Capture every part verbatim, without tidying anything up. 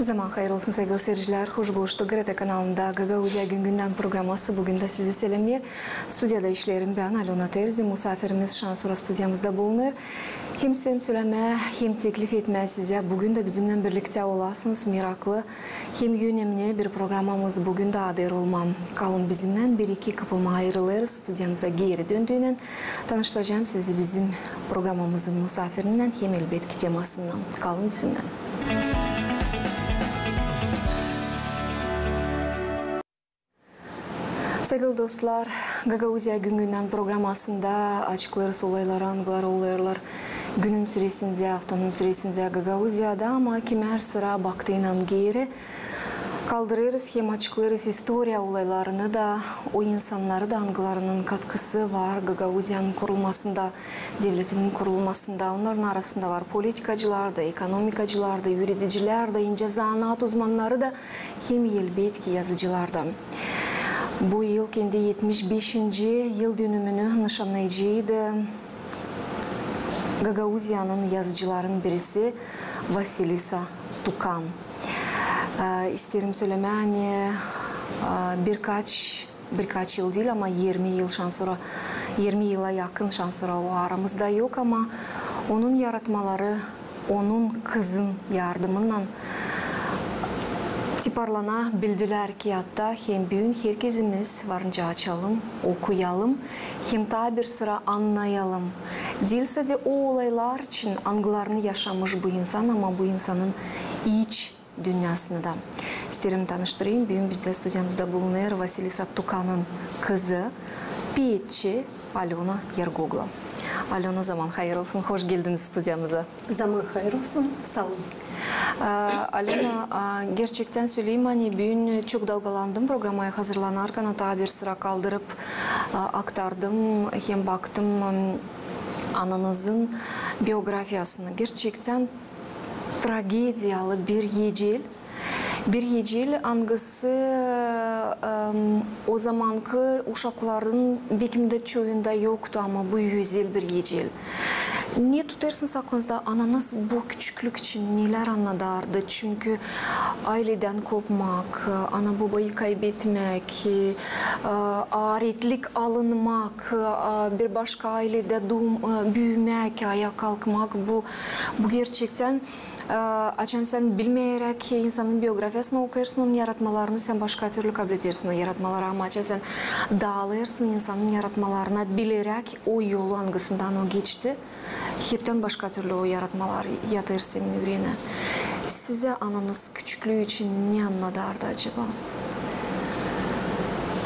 Zaman hayır olsun, saygılı seyircilär. Hoş buluştuk GRT kanalında. Gagauziya gün-gündän programası bugün dä sizi selemneer. Studiyada işleerim bän, Alöna Terzi. Musaafirimiz şansora studiyamızda bulunêr. Hem isteerim sölemää, hem teklif etmää sizä, bugün dä bizimnän birliktä olasınız, meraklı hem önemli bir programamız bugün dä adır olmaa. Kalın bizimnän, bir-iki kıpılma ayırılêrız. Studiyamıza geeri döndüynän tanıştıracam sizi bizim programamızın musaafirinnän hem, elbetki, temasınnan. Kalın bizimnän. Saygılı dostlar, Gagauziya gün-gündän programasında açıklêêrız olayları, angıları olêrlar günün süresindä, aftanın süresindä Gagauziyada, ama kimär sıra baktıynan geeri kaldırêrız hem açıklêêrız istoriya olaylarını da, o insannarı da, angılarının katkısı var Gagauziyanın kurulmasında, devletinin kurulmasında. Onnarın arasında var politikacılar da, ekonomikacılar da, üüredicilär dä, incä zanaat uzmannarı da, hem, elbetki, yazıcılar da. Bu yıl kendi etmiş beşinci yıldönümünü nışannayaceydı Gagauziyanın yazıcıların birisi Vasilisa Tukan. E, isteerim sölemää, ani, e, birkaç, birkaç yıl diil, ama irmi yıl şansora, irmi yıla yakın şansora o aramızda yok, ama onun yaratmaları, onun kızın yardımınnan tiparlanabildilär kiyattan, hem büün herkezimiz varınca açalım, okuyalım, hem taa bir sıra annayalım. Diil sade o olaylar için, angılarını yaşamış bu insan, ama bu insanın iç dünnäsını da. İsteerim tanıştırayım, büün bizdä studiyamızda bulunêr Vasilisa Tukanın kızı, peetçi Alöna Yergogla. Alöna, zaman hayır olsun, hoş geldiniz studiyamıza. Zaman hayır olsun, saa olunuz. Ee, Alöna, a, gerçektän söleyim, ani büün çok dalgalandım programaya hazırlanarkan, taa bir sıra kaldırıp, a, aktardım hem baktım, m, ananızın biografiyasını. Gerçektän tragediyalı bir ecel. Bir ecel, angısı, em, o zamankı uşakların bekim dä çoyunda yoktu, ama bu özel bir ecel. Ne tutêrsınız aklınızda, ananız bu küçüklük için nelär annadardı? Çünkü ayledän kopmak, ana-bobayı kaybetmäk, e, aaretlik alınmak, e, bir başka ayledä duum-, e, büümäk, ayaa kalkmak, bu, bu gerçektän E, açan sän bilmeyeräk insanın biografiyasını okuyêrsın, onun yaratmalarını, sän başka türlü kabledersin o yaratmaları. Ama açan sän daalêrsın insanın yaratmalarına, bileräk o yolu, angısından o geçti, heptän başka türlü o yaratmalar yatêr senin ürenä. Sizä ananız küçüklüü için ne annadardı acaba?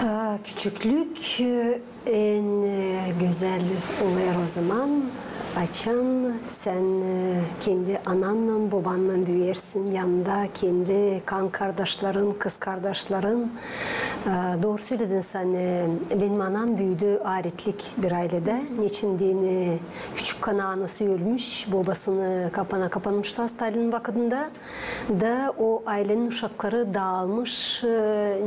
E, küçüklük, e, En, e, gözäl olêr o zaman, açan sän, e, kendi anannan, bobannan büüyersin, yanında kendi kan kardaşların, kız kardaşların. E, dooru söledin sän, e, benim anam büüdü aaretlik bir ayledä. Neçin deyni, küçük anası ölmüş, bobasını kapana kapanmışlar Stalin vakıdında. Da o aylenin uşakları daalmış, e,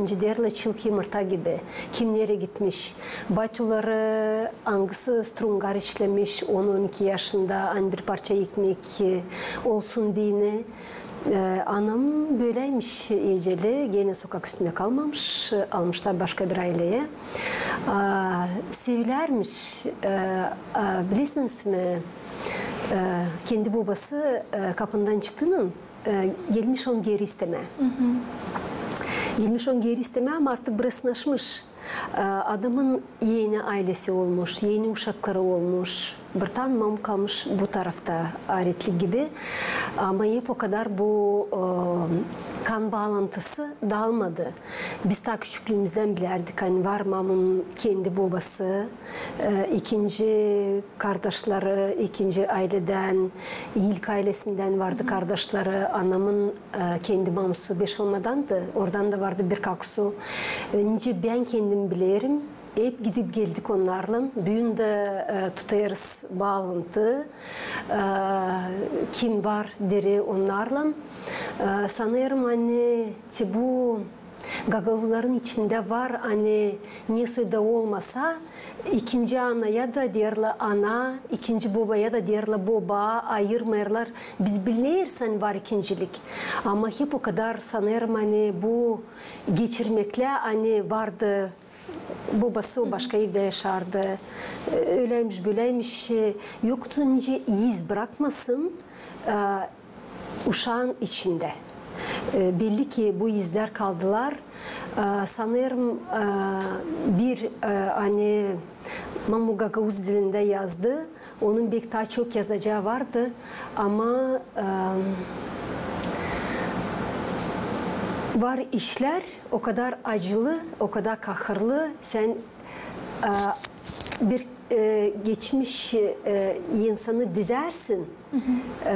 nicä deerlär, çılkı yımırta gibi. Kim nerä gitmiş. Batyuları, angısı strungar işlemiş, on-on iki yaşında, ani bir parça ekmek, e, olsun deyni. E, anam böläymiş eceli, genä sokak üstündä kalmamış, e, almışlar başka bir ayleyä. A, sevilärmiş, e, a, bilersiniz mi, e, kendi bobası, e, kapından çıktıynan, e, gelmiş onu geeri istemää. Gelmiş onu geeri istemää, ama artık bırasnaşmış. E, adamın eni aylesi olmuş, eni uşakları olmuş. Bir taan mamum kalmış bu tarafta, aaretlik gibi. Ama hep o kadar bu, e, kan baalantısı daalmadı. Biz taa küçüklüümüzdän bilärdik, ani var mamunun kendi bobası, e, ikinci kardaşları, ikinci ayledän, ilk aylesindän vardı kardaşları, anamın, e, kendi mamusu beş olmadandı, oradan da vardı bir kakusu. E, nicä bän kendim bilerim, hep gidip geldik onnarlan, büün dä, e, tutêrız baalantı, e, kim var diri onnarlan. E, sanêrım, ani te bu Gagauzların içindä var, ani nesoy da olmasa, ikinci anaya da deerlär ana, ikinci bobaya da deerlär boba, ayırmêêrlar. Biz bilmeeriz, ani var ikincilik. Ama hep o kadar sanêrım, ani bu geçirmeklär, ani vardı, bobası o başka evdä yaşardı, e, öläymiş, böläymiş, e, yoktu nicä iz brakmasın, e, uşaan içindä. E, belli ki, bu izlär kaldılar. E, sanêrım, e, bir, e, ani mamu gagauz dilindä yazdı, onun beki taa çok yazacaa vardı, ama, e, var işlär o kadar acılı, o kadar kahırlı, sän, e, bir, e, geçmiş, e, insanı dizärsin, e,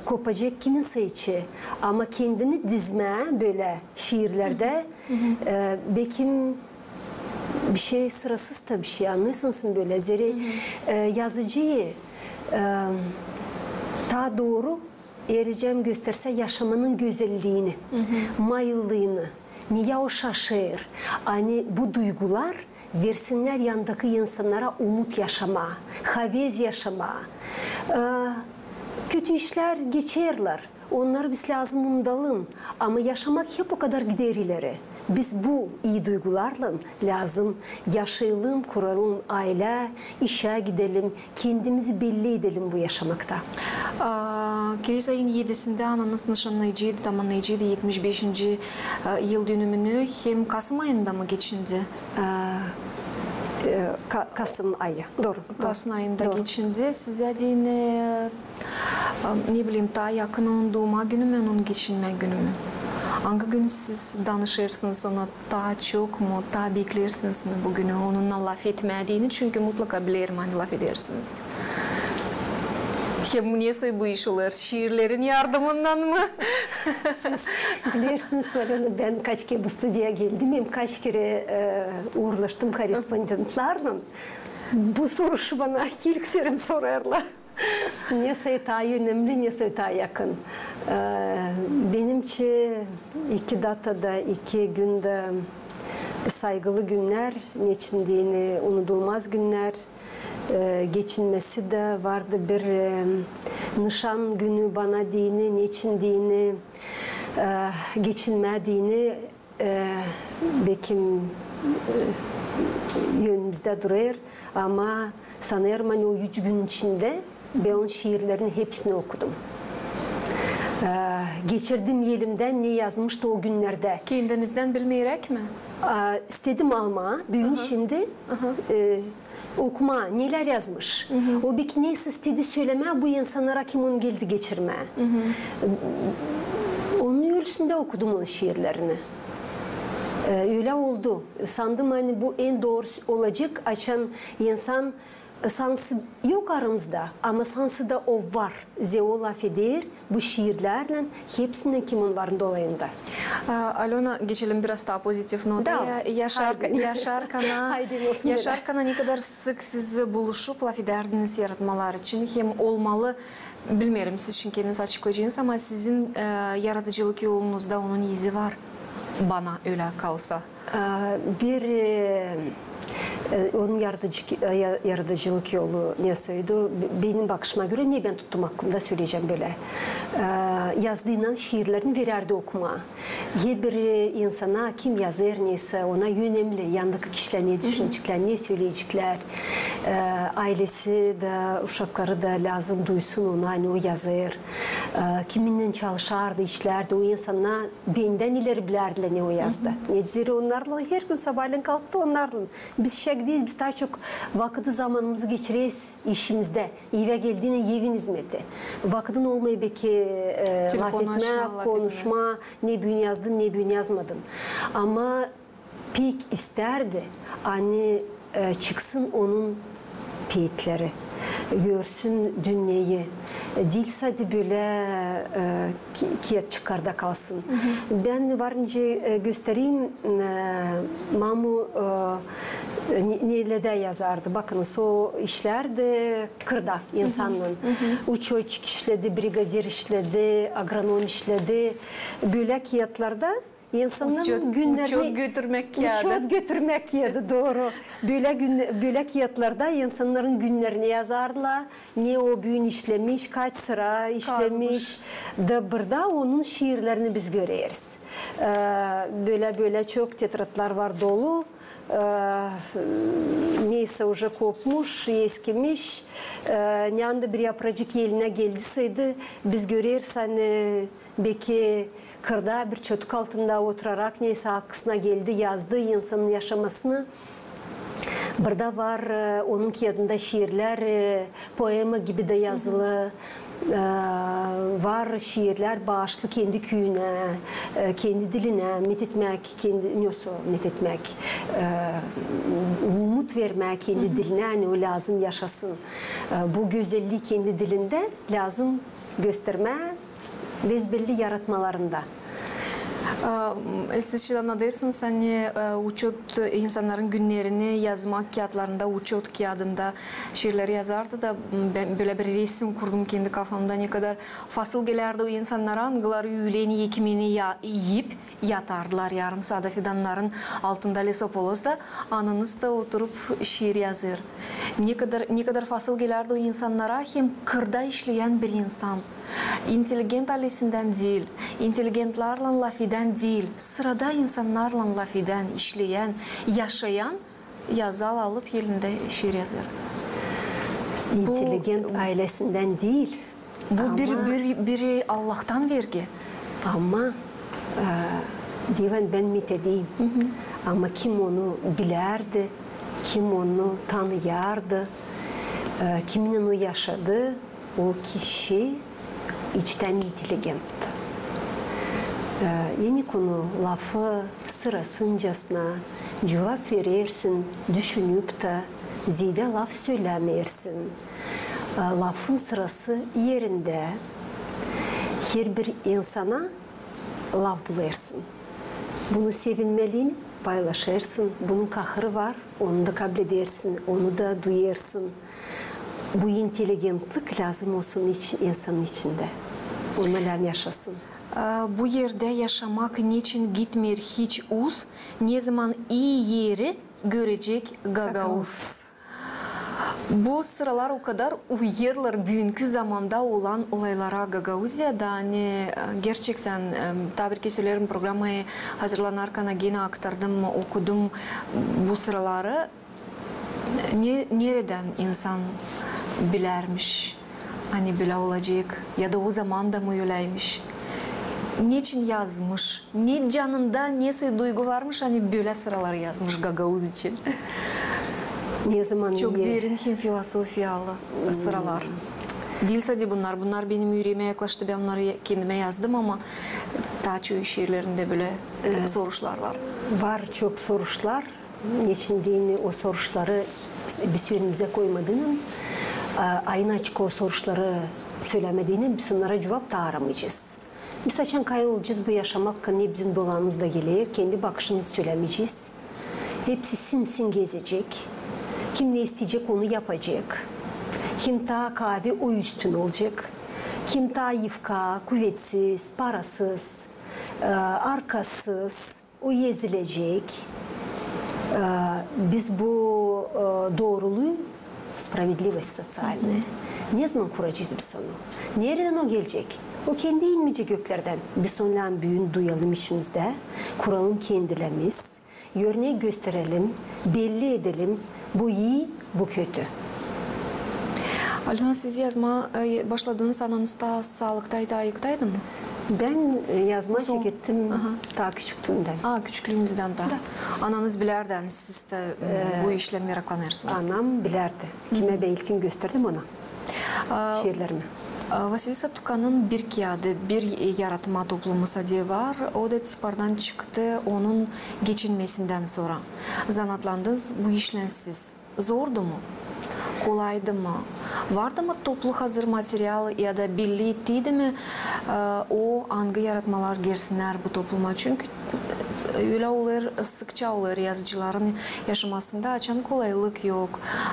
kopacek kimin sayıcı, ama kendini dizmää bölä şiirlerdä, e, bekim bir şey sırasız da bir şey, annêêrsınız bölä. Zerä, e, yazıcı, e, taa dooru erecäm göstersä yaşamanın gözelliini, mayıllıını, ne ya o şaşêr, ani bu duygular versinnär yandakı insannara umut yaşamaa, haves yaşamaa. E, kötü işlär geçerlär, onnarı biz lääzım unudalım, ama yaşamak hep o kadar gider ileri. Biz bu ii duygularlan lääzım yaşayalım, kuralım aylä, işä gidelim, kendimizi belli edelim bu yaşamakta. A, krizä ayın edisindä ananız nışannayaceydı, tamannayaceydı etmiş beşinci, e, yıldönümünü, hem kasım ayında mı geçindi? A, e, ka-, kasım ayı, dooru. Kasım ayında geçindi. Sizä deyni, e, ne bileyim, taa yakın onun duuma günü mü, onun geçinmä günü mü? Angı gün siz danışêrsınız ona taa çok mu, taa beklersiniz mi bu günü onunnan lafetmää deyni? Çünkü mutlaka bilerim, ani lafedersiniz. Hem nesoy bu iş olêr, şiirlerin yardımından mı? Siz bilersiniz, Alöna, bän kaç kerä bu studiyaya geldim, hem kaç kerä, e, uurlaştım korrespondentlarlan. Bu soruşu bana ilk serim sorêrlar. Nesoy taa önemli, nesoy taa yakın. E, benim için iki datada, iki gün dä saygılı günnär, neçin deyni unudulmaz günnär. E, geçinmesi dä vardı bir, e, nışan günü bana deyni, neçin deyni, e, geçinmää deyni, e, bekim, e, önümüzdä durêr, ama sanêrım, ani o üç gün içindä bän onun şiirlerini hepsini okudum. E, geçirdim elimdän, ne yazmıştı o günnerdä. Kendinizdän bilmeyeräk mi? A, istedim almaa, büün şindi, e, okumaa, nelär yazmış. O beki neysä istedi sölemää bu insannara, kim onu geldi geçirmää. Onun ölüsündä okudum onun şiirlerini. E, ölä oldu. Sandım, ani bu en doorusu olacek, açan insan, e, sansı yok aramızda, ama sansı da o var. Zerä o lafeder bu şiirlärlän hepsindän, kim onun var dolayında. A, Alöna, geçelim biraz taa pozitiv notaya. Yaşarkana, yaşarkana ne kadar sık siz buluşup lafedärdiniz yaratmalar için, hem olmalı, bilmeerim, siz şindi kendiniz açıklayacınız, ama sizin, e, yaradıcılık yolunuzda onun izi var, bana ölä kalsa. A, bir, e, e, onun yaradıcı-, e, ya-, yaradıcılık yolu nesoydu? Be-, benim bakışıma görä, ne bän tuttum aklımda, söleyecäm bölä. E, yazdıınan şiirlerini verärdi okumaa. Herbir, e, insana, kim yazêr neysä, ona önemli, yandakı kişilär ne düşüneceklär, ne söleyeceklär. E, aylesi dä, uşakları da lääzım duysun onu, ani o yazêr. E, kiminnän çalışardı, işlärdi, o insannar bendän ileri bilärdilär, ne o yazdı. Neçin zerä onnarlan her gün sabaalän kalktı, onnarlan. Biz işä gideriz, biz taa çok vakıdı, zamanımızı geçireriz işimizdä. Evä geldiynän evin izmeti. Vakıdın olmêêr beki, e, lafetmää, konuşmaa, ne büün yazdın, ne büün yazmadın. Ama pek istärdi, ani, e, çıksın onun peetleri, görsün dünneyi. E, diil sade bölä, e, ki-, kiyat çıkarda kalsın. Bän var nicä, e, göstereyim, e, mamu, e, ne-, neledä yazardı. Bakınız, o işlärdi kırda insannan. Uçotçik işledi, brigadir işledi, agronom işledi. Bölä kiyatlarda İnsannarın günnerinä... Uçot götürmäk kiyatı. Uçot götürmäk kiyatı, dooru. Bölä gün, bölä kiyatlarda insannarın günnerinä yazardılar. Ne o büün işlemiş, kaç sıra işlemiş. Da burada onun şiirlerini biz göreriz. E, bölä-bölä çok tetradlar var dolu. E, neysä, uje kopmuş, eskimiş. E, ne anda bir yapracık elinä geldi saydı, biz göreriz, ani beki kırda bir çotuk altında oturarak neysä aklına geldi, yazdı insanın yaşamasını. Burada var, e, onun kiyadında şiirlär, e, poema gibi dä yazılı. E, var şiirlär baaşlı kendi küüyünä, e, kendi dilinä, methetmäk, kendi, nesoy methetmäk, e, umut vermää kendi dilinä, ani o lääzım yaşasın. E, bu gözellii kendi dilindä lääzım göstermää bezbelli yaratmalarında. E, siz şindän annadêrsınız, ani, e, uçot, insannarın günnerinä yazmak kiyatlarında, uçot kiyadında şiirleri yazardı da, m, bän bölä bir resim kurdum kendi kafamda, ne kadar fasıl gelärdi o insannara, angıları üülen ekmeeni ya-, iyip yatardılar yarım saada fidannarın altında lesopoldda, ananız da oturup şiir yazêr. Ne kadar, ne kadar fasıl gelärdi o insannara, hem kırda işleyän bir insan. İntelligent aylesindän diil, intelligentlarlan lafedän diil, sıradan insannarlan lafedän, işleyän, yaşayan, yazal alıp elindä şiir yazêr. İntelligent aylesindän diil. Bu bir, bir, bir Allahtan vergi. Ama, e, deyim, bän methedeyim. Ama kim onu bilärdi, kim onu tanıyardı, e, kiminnän o yaşadı, o kişi içtän intelligent. E, enik onu lafı sırasıncasına cuvap verersin, düşünüp tä, zeedä laf sölämeersin. E, lafın sırası erindä, herbir insana laf bulêrsın. Bunu sevinmeliyim, paylaşêrsın. Bunun kahırı var, onu da kabledersin, onu da duyêrsın. Bu intelligentlik lääzım olsun iç-, insanın içindä. Onu lääzım yaşasın. E, bu erdä yaşamak neçin gitmeer hiç uz, nezaman ii eri görecek gagauz? Bu sıralar o kadar uyêrlar büünkü zamanda olan olaylara Gagauziyada, ani, e, gerçektän, e, taa bir kerä söleerim, programayı hazırlanarkan genä aktardım, okudum bu sıraları. Ne, neredän insan bilärmiş, ani bölä olacek, ya da o zaman da mı öläymiş? Neçin yazmış? Ne canında, nesoy duygu varmış, ani bölä sıraları yazmış gagauz için? Nezaman çok derin hem filosofiyalı sıralar. Diil sade bunnar. Bunnar benim üreemä yaklaştı, bän onnarı kendimä yazdım, ama taa çoyu şiirlerindä bölä soruşlar var. Var çok soruşlar. Neçin deyni o soruşları biz önümüzä koymadıynan, a, aynaçık o soruşları sölämediyni, biz onnara cuvap taa aramayacez. Biz açan kayıl olacez bu yaşamaktan, ne bizim dolanımızda geler, kendi bakışımızı sölämeyecez. Hepsi sinsin gezecek. Kim ne isteyecek, onu yapacek. Kim taa kaavi, o üstün olacek. Kim taa yufka, kuvetsiz, parasız, e, arkasız, o ezilecek. E, biz bu, e, dooruluu, справедливость социальная, nezaman kuracez biz onu? Neredän o gelecek? O kendi inmeyecek göklerdän. Biz onunnan büün duyalım işimizdä, kuralım kendilerimiz, örnek gösterelim, belli edelim, bu ii, bu kötü. Alöna, siz yazmaa, e, başladınız, ananız taa saalıktaydı, ayıktaydı mı? Bän, e, yazmaa çekettim taa küçüklüümdän. A, küçüklüünüzdän taa. Da. Ananız bilärdä, ani siz dä, m, bu işlän meraklanêrsınız. Anam bilärdä. Kimä bän ilkin gösterdim ona şiirlerimi. A, Vasilisa Tukanın bir kiyadı, bir, e, yaratma toplumu sade var. O da tipardan çıktı onun geçinmesindän sora. Zanaatlandınız bu işlän siz. Zordu mu? kolaydı mı? Vardı mı toplu hazır material ya da belli ettiydi mi, e, o angı yaratmalar gelsinnär bu topluma? Çünkü, e, ölä olêr, sıkça olêr yazıcıların yaşamasında, açan kolaylık yok,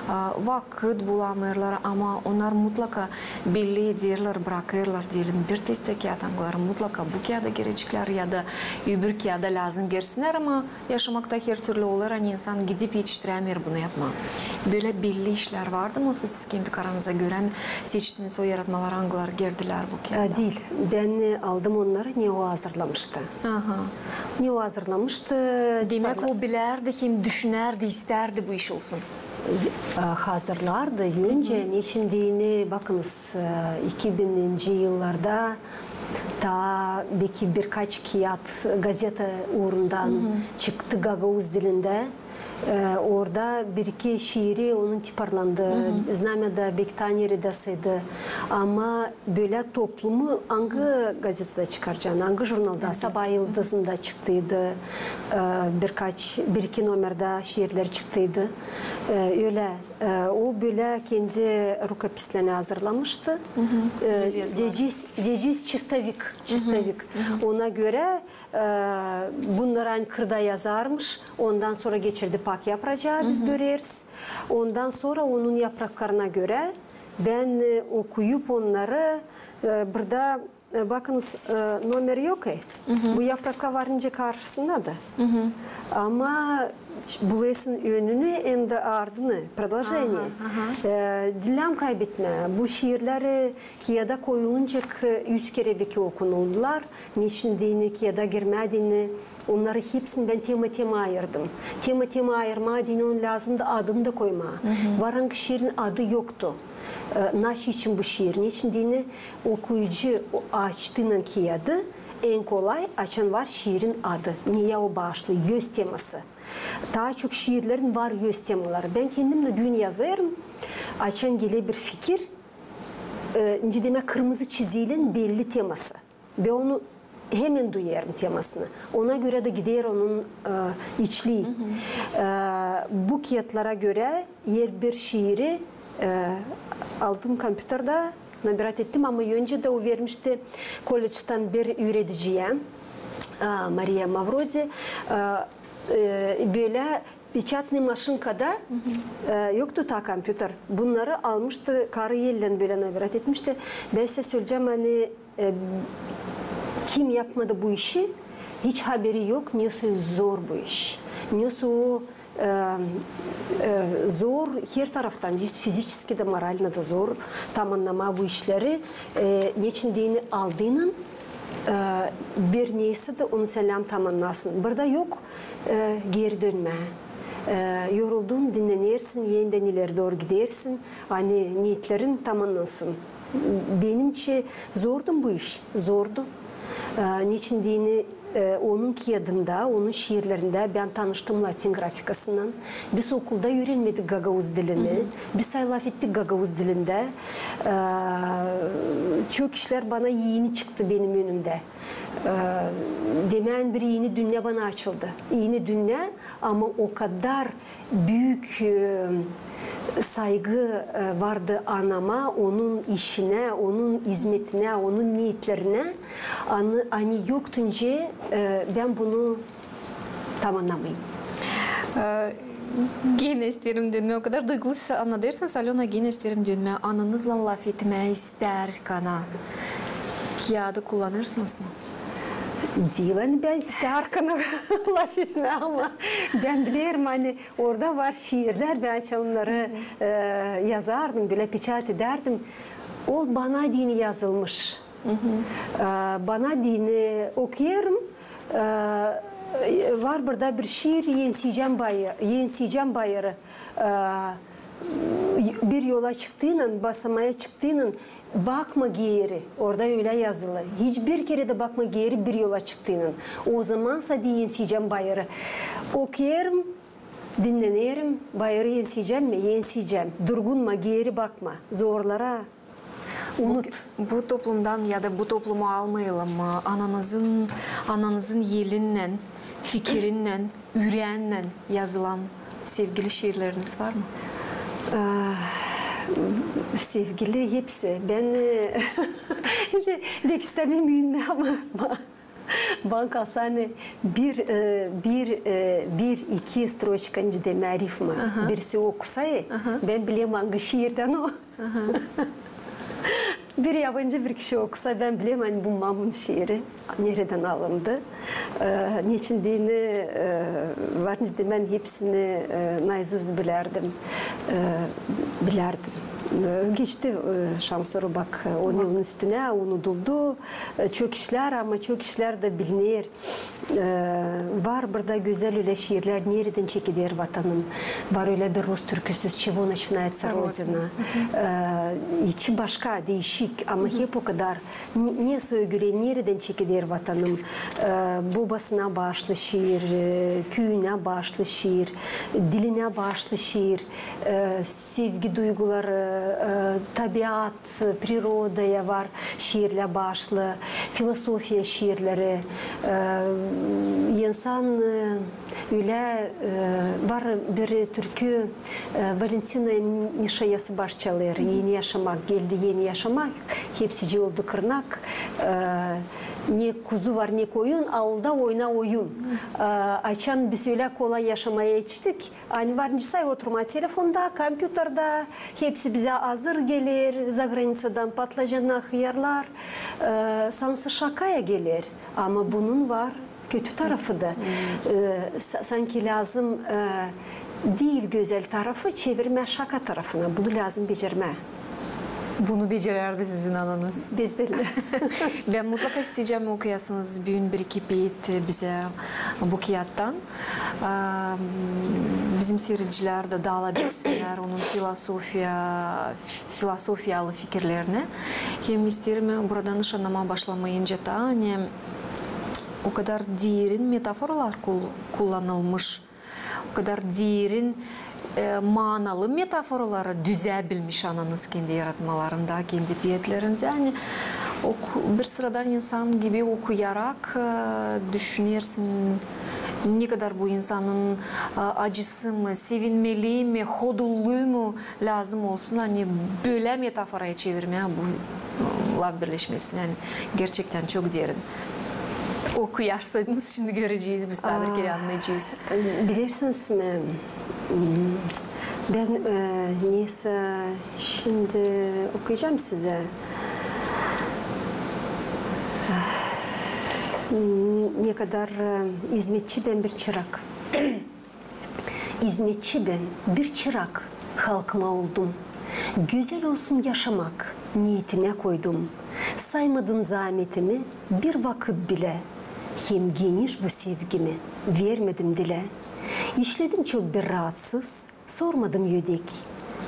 e, vakıt bulamêêrlar, ama onnar mutlaka belli ederlär, brakêrlar, deyelim, bir testää kiyat, angıları mutlaka bu kiyada gireceklär ya da öbür kiyada lääzım girsinnär, ama yaşamakta hertürlü olêr, ani insan gidip etiştirämeer bunu yapmaa. Bölä belli işlär vardı mı, siz kendi kararınıza görä mi seçtiniz o yaratmaları, angıları girdilär bu kiyada? E, diil. Bän, e, aldım onnarı, ne o hazırlamıştı. Aha. Ne o hazırlamıştı. Demäk, o bilärdi hem düşünärdi, istärdi bu iş olsun. E, hazırlardı. Öncä, neçin deyni, bakınız, e, iki bininci yıllarda taa beki birkaç kiyat gazeta uurundan çıktı gagauz dilindä. E, orada bir-iki şiiri onun tiparlandı. Znamyada beki taa neredäseydi. Ama bölä toplumu angı gazetada çıkaracan, angı jurnalda? Sabaa yıldızında çıktıydı. E, birkaç, bir-iki nomerdä şiirleri çıktıydı. E, ölä, e, o bölä kendi rukopislerini hazırlamıştı. E, Ceciz çistovik, çistovik. Ona görä, e, bunnarı, ani kırda yazarmış, ondan sora geçirdi pak yaprakları, biz göreriz. Ondan sora onun yapraklarına görä bän, e, okuyup onnarı, e, burada, e, bakınız, e, nomer yok, e. Bu yapraklar var nicä karşısında da. Ama ç-, bulêrsın önünü hem dä ardını, продолжение. E, diil lääzım kaybetmää. Bu şiirleri kiyada koyulunca üz kerä beki okunuldular. Neçin deyni kiyada girmää deyni, onnarı hepsini bän tema-tema ayırdım. Tema-tema ayırmaa deyni, onun lääzımdı adını da koymaa. Var angı şiirin adı yoktu. E, naşey için bu şiir? Neçin deyni okuyucu o açtıynan kiyadı, en kolay, açan var şiirin adı, neyä o baaşlêêr, öz teması. Taa çok şiirlerin var öz temaları. Bän kendim dä düün yazêrım, açan geler bir fikir, e, nicä demäk, kırmızı çiziylän belli teması. Bän onu hemen duyêrım, temasını. Ona görä dä gider onun, e, içlii. E, bu kiyatlara görä herbir şiiri, e, aldım kompüterdä, naberat ettim, ama öncä dä o vermişti kolleçtan bir üürediciyä, e, Mariya Mavrodi, e, e, bölä Печатный maşinkada, e, yoktu taa kompüter. Bunnarı almıştı, karı ellän bölä naberat etmişti. Bän sizä söleyecäm, ani, e, kim yapmadı bu işi, hiç haberi yok, nesoy zor bu iş. Nesoy o, e, e, zor her taraftan, fiziçeski dä, moralno da zor tamannamaa bu işleri. E, neçin deyni aldıynan, e, bir neysä dä onu sän lääzım tamannasın. Burada yok, e, geri dönmää. E, yoruldun, dinnänersin, enidän ileri dooru gidersin, ani neetlerin tamannansın. Benim için zordu bu iş, zordu. E, neçin deyni, e, onun kiyadında, onun şiirlerindä bän tanıştım latin grafikasınnan. Biz okulda üürenmedik gagauz dilini. Biz lafettik gagauz dilindä. E, çok işlär bana eni çıktı benim önümdä. E, demää, bir eni dünnä bana açıldı. Eni dünnä, ama o kadar büük, e, saygı, e, vardı anama, onun işinä, onun izmetinä, onun neetlerinä. Ani, ani yoktu nicä, e, bän bunu tamannamayım. E, genä isteerim dönmää, o kadar duygulu siz annadêrsınız, Alöna, genä isteerim dönmää. Ananızlan lafetmää isteerkana kiyadı kullanêrsınız mı? Diil ani bän isteerkana lafetmää, ama bän bilerim, ani orada var şiirlär, bän açan onnarı, e, yazardım, bölä pecät edärdim. O bana deyni yazılmış. E, bana deyni okuyêrım, e, var burada bir şiir, Ensiyecäm bayı-, Ensiyecäm bayırı. E, bir yola çıktıynan, basamaya çıktıynan, bakma geeri, orada ölä yazılı. Hiç bir kerä dä bakma geeri bir yola çıktıynan. O zaman sade ensiyecäm bayırı. Okuyêrım, dinnänerim, bayırı ensiyecäm mi? Ensiyecäm. Durgunma, geeri bakma. Zorlara unut. Bu, bu toplumdan ya da bu toplumu almayalım mı? Ananızın, ananızın elinnän, fikirinnän, üreennän yazılan sevgili şiirleriniz var mı? Ah, Sevgili hepsi, bän, e, pek istämeerim üümmää, ama bana kalsa, ani bir, e, bir, e, bir, iki stroçka, nicä demää, rifma, birisi okusa, e, bän bilerim, angı şiirdän o. Bir yabancı bir kişi okusa, bän bilerim, ani bu Mamun şiiri neredän alındı. E, neçin deyni, e, var nicä demää, hepsini, e, naizust bilärdim. E, bilärdim. E, geçti, e, şansora bak, e, on yılın üstünä, unuduldu. E, çok işlär, ama çok işlär dä biliner. E, var burada gözäl ölä şiirlär, neredän çekeder vatanım. Var ölä bir rus türküsü, «С чего начинается Родина». E, içi başka, diişik, ama hep o kadar. Ne, ne sögülä, neredän çekeder vatanım. E, bobasına baaşlı şiir, e, küüyünä baaşlı şiir, dilinä baaşlı şiir, e, sevgi duyguları, e, tabiat, prirodaya var şiirlär baaşlı, filosofiya şiirleri, e, insan, e, ölä, e, var bir türkü, e, Valentina Mişayası baş çalêr, «Eni yaşamak», geldi eni yaşamak, hepsicii oldu kırnak, e, ne kuzu var, ne koyun, aulda oyna oyun. E, açan biz ölä kolay yaşamaya etiştik, ani var nicä say oturmaa telefonda, kompyuterdä, hepsi bizä hazır geler, zagraniţadan patlıcannar, hıyarlar, e, sansın şakaya geler. Ama bunun var kötü tarafı da. E, sa-, sanki lääzım, e, diil gözäl tarafı çevirmää şaka tarafına. Bunu lääzım becermää. Bunu becerärdi sizin ananız. Bezbelli. Bän mutlaka isteyecäm okuyasınız büün bir-iki beyt bizä bu kiyattan. Am, bizim siiredicilär dä taa da bilsinnär onun filosofiya, filosofiyalı fikirlerini. Hem isteerim buradan iş annamaa başlamayınca taa, ani o kadar derin metaforalar kul-, kullanılmış, o kadar derin, e, manalı metaforaları düzäbilmiş ananız kendi yaratmalarında, kendi beytlerindä. Ani oku-, bir sıradan insan gibi okuyarak, e, düşünersin, ne kadar bu insanın, e, acısı mı, sevinmeli mi, hodullu mu lääzım olsun, ani bölä metaforaya çevirmää bu, e, laf birleşmesini. Ani gerçektän çok derin. Okuyarsanız, şindi görecez, biz taa bir kerä annayacez. Bilersiniz mi, m, bän, e, neysä şindi okuyacam sizä. M, ne kadar, e, izmetçi bän bir çırak. İzmetçi bän, bir çırak halkıma oldum. Gözäl olsun yaşamak, neetimä koydum. Saymadım zaametimi bir vakıt bilä. Hem geniş bu sevgimi vermedim dilä. İşledim çok bir raatsız, sormadım ödek.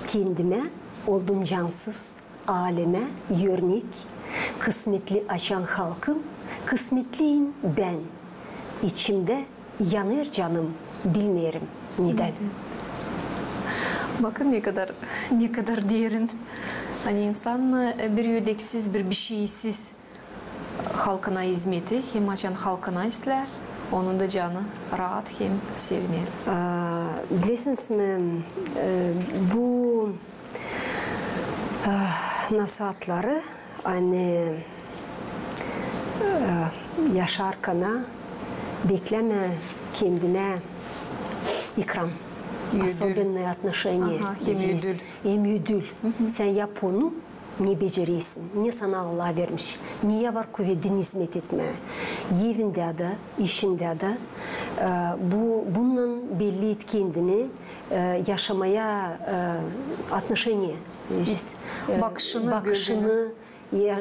Kendimä oldum cansız, alemä örnek. Kısmetli açan halkım, kısmetliyim bän. İçimdä yanêr canım, bilmeerim nedän. Nedän? Bakın, ne kadar, ne kadar derin. Ani insan, e, bir ödeksiz, bir bişeysiz halkına izmeti, hem açan halkına islää, onun da canı raat hem seviner. A, bilersiniz mi, e, bu, e, nasaatları, ani, e, yaşarkana beklämä kendinä ikram. Ödül. Особенное отношение. Aha, hem ödül. Hem ödül. Sän yap onu, ne beceresin, ne sana Allah vermiş, ne ya var kuvedin izmet etmää. Evindä dä, işindä dä, e, bu, bunnan belli et kendini, e, yaşamaya, e, отношение, e, bakışını, bakışını,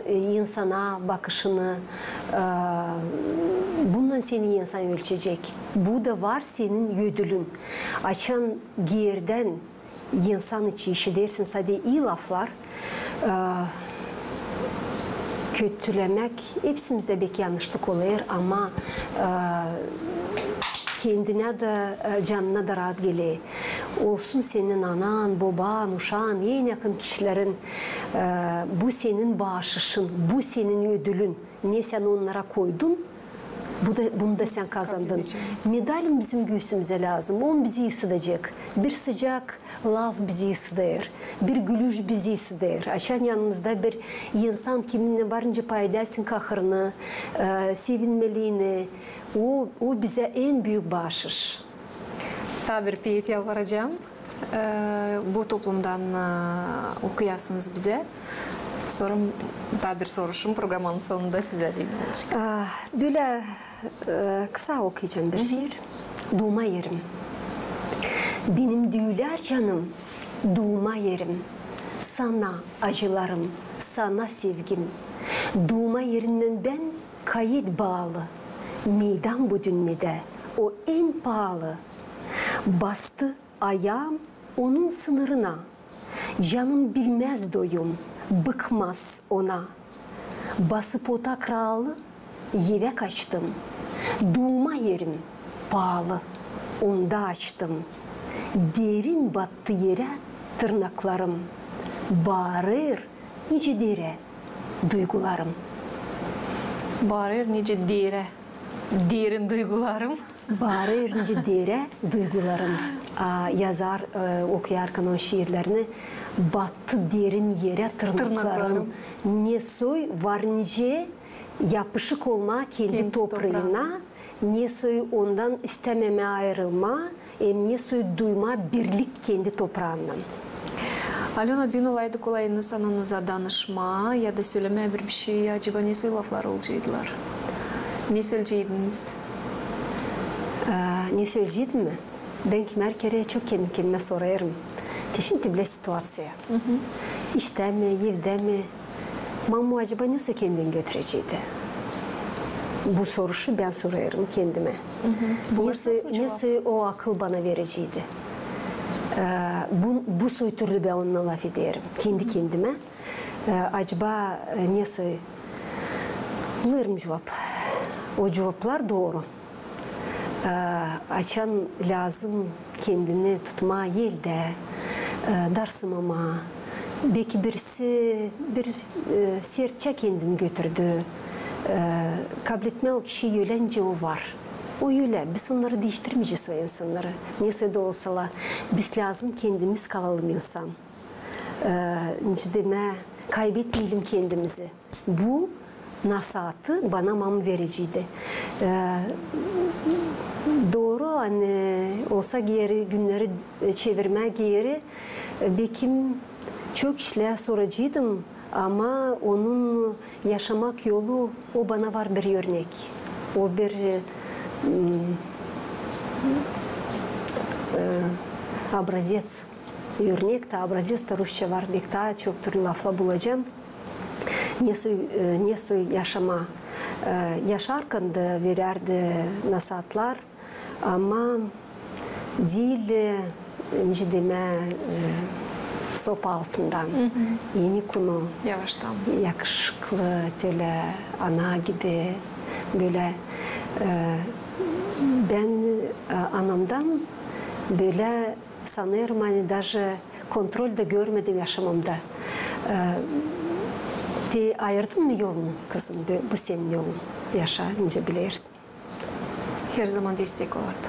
e, insana bakışını, e, bunnan seni insan ölçecek. Bu da var senin ödülün. Açan geerdän insan için işidersin sade ii laflar, e, kötülemäk, hepsimizdä beki yannışlık olêr, ama, e, kendinä dä, e, canına da raat geler. Olsun senin anan, boban, uşaan, en yakın kişilerin, e, bu senin baaşışın, bu senin ödülün. Ne sän onnara koydun, Bu da, bunu da sän kazandın. Medalın bizim güüsümüzä lääzım. O bizi ısıdacek. Bir sıcak laf bizi ısıdêr. Bir gülüş bizi ısıdêr. Açan yanımızda bir insan, kiminnän var nicä paylaşarsın kahırını, e, sevinmeliini, o, o bizä en büük baaşış. Taa bir peet yalvaracam, e, bu toplumdan, e, okuyasınız bizä. Sora taa bir soruşum programanın sonunda sizä deyni olacek. A, bölä, e, kısa okuyacam bir şiir. Duuma erim. Benim düülär canım, duuma erim. Sana acılarım, sana sevgim. Duuma erinnän bän kayıt baalı. Meydan bu dünnedä o en paalı. Bastı ayaam onun sınırına. Canım bilmäz doyum, bıkmaz ona. Basıp o takrarlı evä kaçtım. Duuma erim paalı, onda açtım. Derin battı erä tırnaklarım. Baarêr nicä derä duygularım. Baarêr nicä derä derin duygularım. Baarêr nicä derä duygularım. A, yazar, e, okuyarkan o şiirlerini, battı derin erä tırnaklarım. Tırnaklarım. Ne soy var nicä yapışık olmaa kendi topraana, ne soy ondan istämämää ayırılmaa, hem ne soy duymaa birlik kendi topraandan. Alöna, büün olaydı kolayını sananıza danışmaa ya da sölemää bir, bir şey, acaba ne soy laflar olaceydılar? Ne söleyeceydiniz? Aa, ne söleyeceydim mi? Bän kimär kerä çok kendim-kendimä sorêrım. Te şindi bilä situaţiya. İştä mi, evdä mi? Mamu acaba ne soy kendini götüreceydi? Bu soruşu bän sorêrım kendimä. Ne soy, ne soy o akıl bana vereceydi? Ee, bu, bu soy türlü bän onunnan lafederim kendi-kendimä. Ee, acaba, e, ne soy? Bulêrım cuvap. O cuvaplar dooru. Ee, açan lääzım kendini tutmaa eldä, e, darsımamaa. Beki birisi bir, e, sertçä kendini götürdü. E, kabletmää o kişiyi ölä nicä o var. O ölä. Biz onnarı diiştirmeyecez, o insannarı. Ne soy da olsalar, biz lääzım kendimiz kalalım insan. E, nicä demää, kaybetmeyelim kendimizi. Bu nasaatı bana mamu vereceydi. E, dooru, ani olsa geeri günneri, e, çevirmää geeri, e, bekim çok işlär soraceydım, ama onun yaşamak yolu, o bana var bir örnek. O bir, e, m, e, образец. Örnek tä, образец tä rusça var, beki taa çok türlü laflar bulacam. Ne soy, e, ne soy yaşamaa, e, yaşarkan da verärdi nasaatlar, ama diil, e, nicä demää, e, sopa altından. Eni kunu. Yavaştan. Yakışıklı, tölä ana gibi, bölä. E, bän, e, anamdan bölä sanêrım, ani даже kontrol da görmedim yaşamamda. E, te ayırdın mı yolunu, kızım? Bu, bu senin yolun. Yaşa, nicä bilersin. Her zaman destek olardı.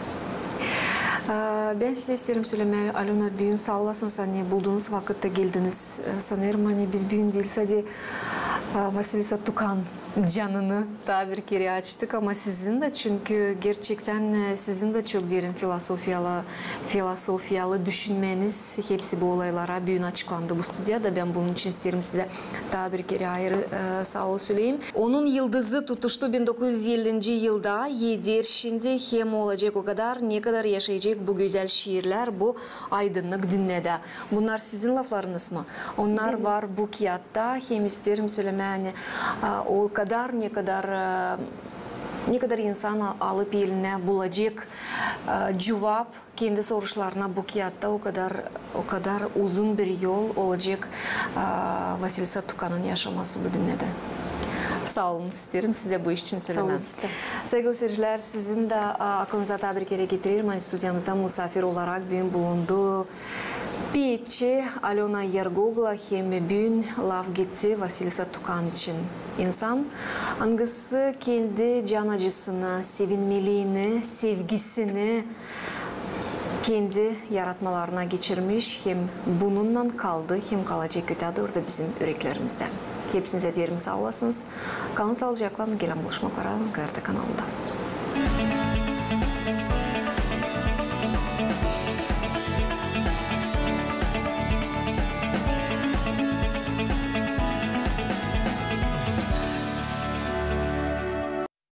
E, bän sizä isteerim sölemää, Alöna, büün saa olasınız, ani buldunuz vakıt da geldiniz. E, sanêrım, ani biz büün diil sade, e, Vasilisa Tukan canını taa bir kerä açtık, ama sizin dä, çünkü gerçektän, e, sizin dä çok derin filosofiyalı, filosofiyalı düşünmäniz hepsi bu olaylara büün açıklandı bu studiyada. Bän bunun için isteerim sizä taa bir kerä ayırı, e, saa ol söleyim. Onun yıldızı tutuştu bin dokuz üz ellinci yılda, eder şindi hem olacek o kadar, ne kadar yaşayacek bu gözäl şiirlär, bu aydınnık dünnedä. Bunnar sizin laflarınız mı? Onnar var bu kiyatta, hem isteerim sölemää, ani, a, o kadar, ne kadar, e, ne kadar insan a-, alıp elinä bulacek, e, cuvap kendi soruşlarına bu kiyatta, o kadar, o kadar uzun bir yol olacek, e, Vasilisa Tukanın yaşaması bu dünnedä. Saa olun, isteerim sizä bu iş için sölemää. Saa olun sizä. Saygılı seyircilär, sizin dä, a, aklınıza taa bir kerä getirerim, ani studiyamızda musaafir olarak büün bulundu Peetçi Alöna Yergogla hem büün laf gitti Vasilisa Tukan için. İnsan, angısı kendi can acısını, sevinmeliini, sevgisini kendi yaratmalarına geçirmiş hem bununnan kaldı hem kalacek ötää dooru da bizim üreklerimizdä. Hepsinizä deerim saa olasınız. Kalın saalıcaklan, gelän buluşmaklara GRT kanalında.